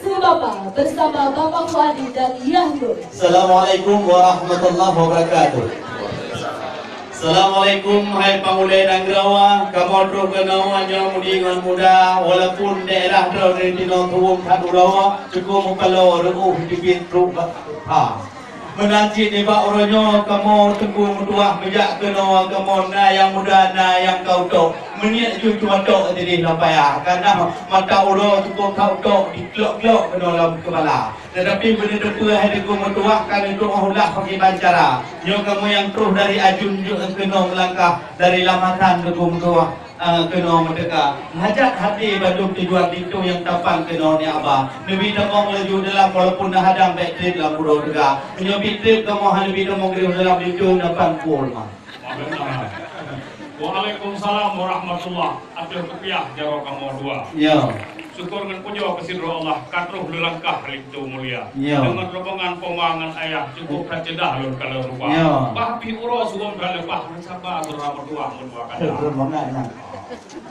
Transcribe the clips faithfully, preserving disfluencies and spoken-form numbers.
Seubaba bersama Bapak Fuadi dan Yah Nur. Assalamualaikum warahmatullahi wabarakatuh. Assalamualaikum, hai pangulée nanggroe, kamoe troh keunoe nyoe mudi ngon muda, walaupun daerah droeneuh tinoe tuwöng that uroe, cukôp meupaloe reuôh teubiet trok bak ha. Meunan cit nibak uroe nyoe kamoe teungku meutuah meujak keunoe, kamoe na nyang muda, na nyang ka utok. Meuniet ju cuatok sideh lam paya, kana mata uroe cukôp that utok diklok-klok keunoe lam keubala. Teutapi beuneuteupeu hai teungku meutuah ka neutuoh ulah pakriban cara. Nyoe kamoe nyang troh dari Ajun jeuet keunoe meulangkah dari Lamatan teungku meutuah, eh, keunoe meuteuka. Hajat haté bandum tujuan linto nyang tapan keunoe ni Aba. Neubi tamong laju dalam walaupun na hadang bèk trép lam uroe teuga. Meunyoe bi trép kamoe hana neubi tamong keudéh dalam linto na pan pol ma. Waalaikumsalam warahmatullah. Ateueh kupiah jaroe kamoe dua. Ya. Syukur ngon pujoe keu sidroe Allah ka troh lôn langkah linto mulia. Ya. Deungon rombongan poma ngon ayah cukôp that ceudah lôn kalon rupa. Ya. Bah pih uroe suwöm that leupah, saba syedara meutuah meudua kata. Rombongan na.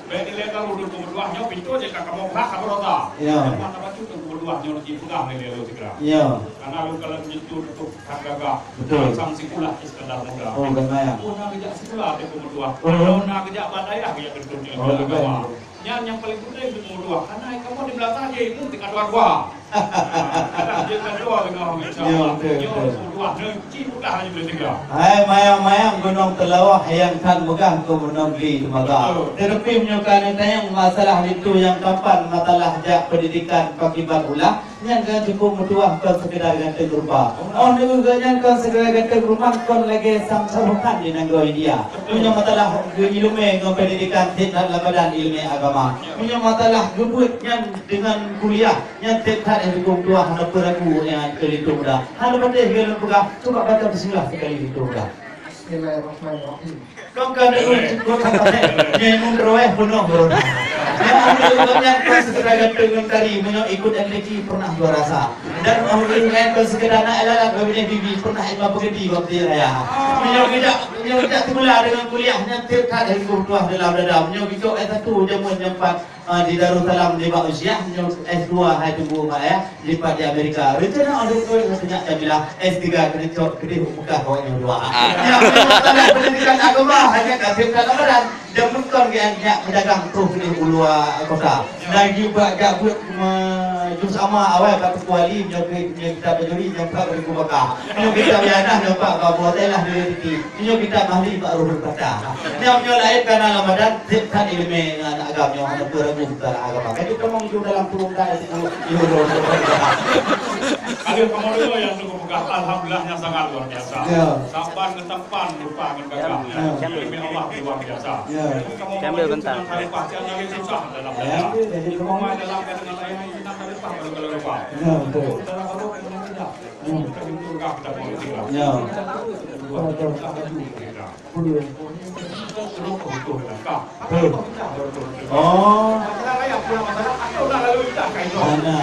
Bèk dilèe karu teungku meutuah nyoe pintoe jih ka kamoe blah ka beurota. Ya. Teuma na bacut teungku meutuah nyoe jipeugah lé lôn sigra. Ya. Karena lôn kalon linto teungku that gagah. Betul. Sang sikulah Iskandar Muda. Oh, gagah ya. Oh, na geujak sikulah teungku meutuah. Oh. Kalau na geujak bak dayah geujak keuntun ilmu agama. Nyan nyang paleng penting teungku meutuah. Karena kamoe di meunasah jih ilmu tingkat dua-dua. Kadang jeuet ka dua teungoh, insya Allah. Ya, betul, betul. Nyoe teungku meutuah, neuci mudah laju boleh tiga. Hai mayang-mayang Gunong Teulawah nyang that meugah keu Gunong Gli Teumaga. Betul. Teutapi meunyoe ka neutanyong masalah linto nyang tampan, masalah jak pendidikan pakiban ulah, nyan ka cukôp meutuah kon sekedar ganteng rupa. Oh, neu geuh nyan kon sekedar ganteng rupa, kon lagèe sang saboh khan di nanggroe India. Betul. Meunyoe masalah geuileumèe ngon pendidikan, sit that lam badan ileumèe agama. Meunyoe masalah geubeuet nyan deungon kuliah, nyan sit that nyang teungku meutuah hana peue ragu nyan keu linto muda. Hana patéh lôn peugah, cuba baca bismillah sekali linto muda. Bismillahirrahmanirrahim. Kon ka deungon cukup sampai nyai mun roh peunoh baru. Nyai mun roh nyan kon sekedar ganteng ngon tari, meunyoe ikut M T Q pernah juara sa. Dan mun roh nyan kon sekedar anak lalat bak binéh bibi pernah imam peugedi bak peti raya. Meunyoe geujak, meunyoe geujak sikula deungon kuliah nyan sit that nyang teungku meutuah dalam dada. Meunyoe geucok S satu jameun nyang pat, ah, di Darussalam nibak Usyah, nyoe S dua hai teungku mak ya, lipat di Amerika. Rencana orang tua yang punya Jamila S tiga kena cok kedih Mekah kawan yang dua. Ah. Yang pendidikan agama hanya kasih dalam badan. Dan mentong dia nyak pedagang tu kedih ulua kota. Dan juga jak buat jus ama awal kat kuali nyoe kita bajuri nyampak beri kubaka. Nyoe kita bianah nyampak babu telah di rezeki. Nyoe kitab ahli bak Ruhul Fatah. Nyoe, nyoe laén kana Ramadan, sit that ileumèe ngon agam nyoe hana peue ragu tentang agama. Jadi tamong ju dalam turun ka itu, itu. Aduh, kamoe dulu nyang teungku peugah, alhamdulillah nyang sangat luar biasa. Ya. Saban ngon tampan, rupa ngon gagah. Ya. Ileumèe Allah luar biasa. Ya. Jadi kamoe Ambil bentar. Susah dalam. Ya, jadi kamoe dalam dengan ayah ini nak lupa kalau lupa. Ya, betul. Dalam Allah tidak. Hmm. Ya. Betul. Oh. Mana?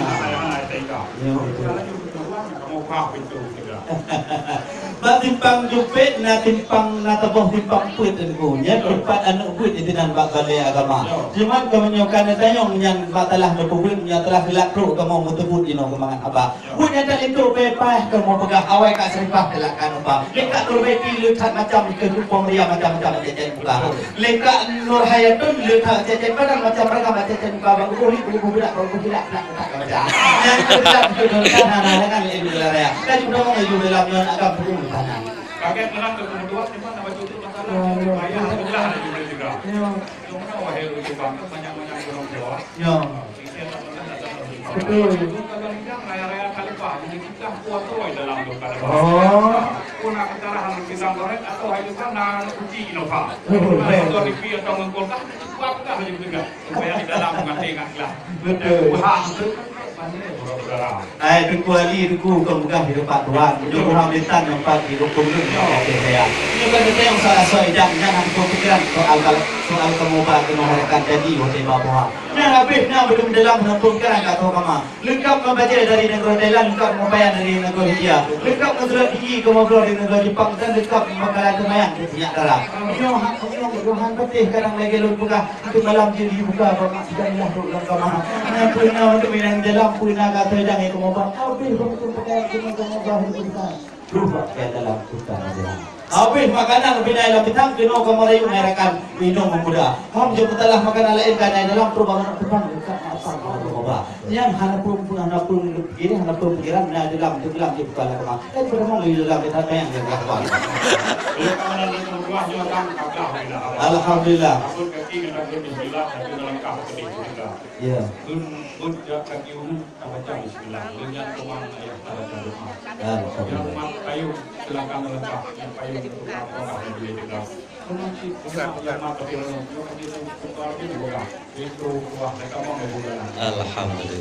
Ya, betul. Bak timpang jupet na timpang, na teuboh timpang peuet teungku. Nyan tempat aneuk beuet di sinan bak balè agama. Cuman kamoe nyoe ka neutanyong nyan bak talah neupeubuet, nyan talah geulak trok kamoe meuteubut inoe keumangan haba. Buet nyang that linto beupaih kamoe peugah awai ka seuripah teulakan upah. Lengkap Nur Baiti le that macam ke tumpong ria macam-macam cecet muka. Lengkap Nur Hayatun le that cecet badan macam ragam cecet muka. Bang Guru ni guru budak bang guru budak nak tak baca. Yang kedua itu dalam tanah dengan ilmu raya. Kan udah mau ilmu dalam nyonya agam turun tanah. Kaget menang ke kemudian cuma nama cucu masalah. Payah itulah ilmu juga. Cuma wahai itu bang banyak-banyak orang Jawa. Ya. Betul. Betul. Ai, Teungku Ali, Teungku, kon peugah di teumpat tuan. Nyoe ureueng Medan nyoe pat di rukun nyoe, oke, saya. Nyoe kan kita yang salah soal dan jangan berpikiran soal kalau, soal kamoe ba keunoe akan jadi, oke, ba buah. Nyang habéh na beudôh dalam hana peue meukarang ka tho kama. Leungkap ngon bajée dari nanggroe Thailand, leungkap ngon pakaian dari nanggroe India, leungkap ngon surat tinggi kamoe bloe dari nanggroe Jepang, dan leungkap ngon makanan seumayang di sinyak dara. Nyoe hak nyoe Tuhan patéh kadang lagée lôn peugah, untuk malam jeuet jibuka bak mak sidang lah rot lam kama. Nyan peue na untuk inong dalam, peue na ka tho idang nyang kamoe ba. Habéh bak pakaian kamoe, kamoe ba. Troh bak keunoe dalam kuta raja. Habéh makanan bina lam bitang, keunoe kamoe rayeuk merayakan inong muda. Hom jeuet peutalah makanan laén ka na dalam, troh bangat teupang dekat asam kamoe ba. Nyan hana peue, hana peue pikiran, hana peue pikiran, na dalam teugelam di kepala kamoe. Eh, peurumoh di dalam kita tayang di belakang. Oleh karena itu, buahnya kan kakak bila awal. Alhamdulillah. Takut kaki kena kena bismillah, tapi dalam kah pedih juga. Ya. Pun, pun jak kaki ulu, tak baca bismillah. Dengan teman ayah tak baca doa. Alhamdulillah. Yang mat payung, silakan melangkah. Yang payung untuk apa, apa yang boleh tegak. Penuh cit, penuh yang mat tapi orang, yang ada yang tukar di bawah. Itu buah mereka mau membuka. Alhamdulillah.